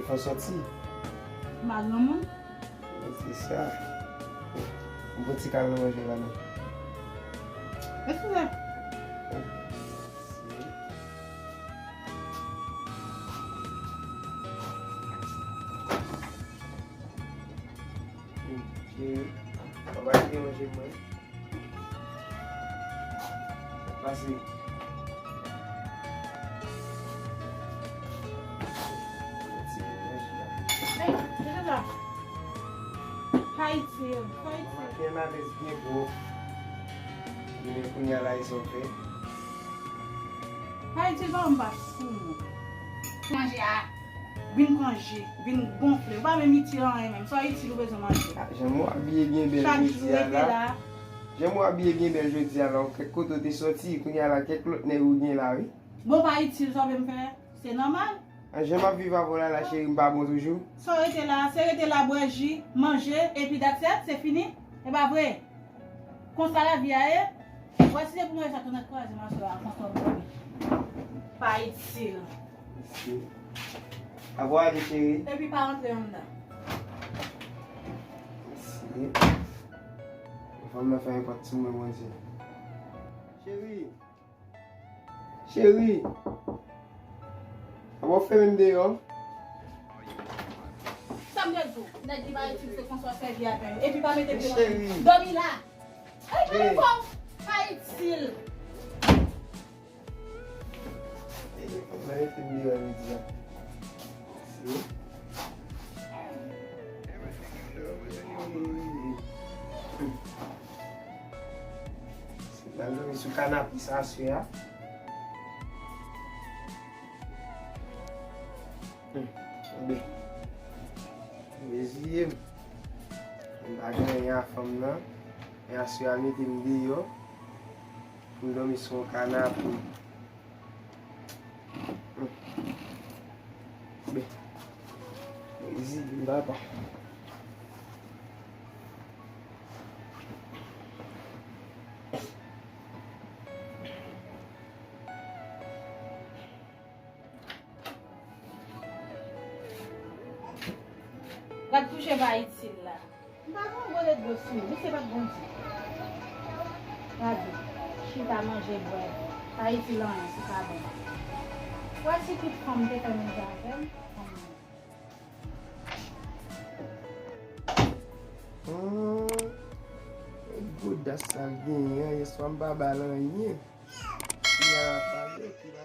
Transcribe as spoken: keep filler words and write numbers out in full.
Ou sòti? M pa granmoun. Se sa. Yon bon ti kal nan manje la non. Eskize. Cheri, pa bay manje mwen. Pase. Hey, kisa sa? Haiti, Haiti. Byen alèz, byen gwo. Men kounye a la, e sa w fè. Haiti, pa m pa sou. Manje a. Vin manje, vin gonfle. Ou pa menm itil anyen menm. Sa w itil ou bezwen manje. Ah, jan w abiye byen bèl jodi a la. Jan w abiye byen bèl jodi a la, kèk kote w te sòti, kounye a la, kèk lòt nèg ou gen la, wi. Bon, pa itil, sa w vle m fè? Se nòmal. Ah, jan m ap viv avè w la, la, cheri, m pa bon toujou? Sa w rete la, se rete la, bwè ji, manje, epi that's it, se fini? E pa vre? Konsa lavi a ye. Wè si se pou mwen sa tou nèt kraze m aswè a konsa w dòmi. Pa itil. Mèsi. Avwa ale cheri. Epi pa rantre anndan. Mèsi. Fanm nan fè yon pòt sou mwen Bondye. Cheri. Cheri. Avwa w fèmen m deyò. Sa m te di w, nèg ki pa itil se konsa w sèvi avè yo. Epi pa mete pye nan dòmi la. Epi nou fò w pa itil. Mwen rete m deyò jodi a. Si. Si m al dòmi sou kanape sa aswè a. Hmm, ben. Reziye m. M pa gen anyen a fanm nan. E aswè a mete m deyò. Pou m dòmi sou yon kanape. Hmm. Ben. Reziye m papa. Gad kouche pa itil la. M pa pran gwo lèt dlo sou li, se pa t bon di. Gade, chita manje bwè, pa itil anyen, se pa bon. Wè si tout fanm te fè menm jan avè m, fanm nan. Hmm, e gwo das sa l genyen an, yèswa m pa ba l anyen. Li a pale, ki la.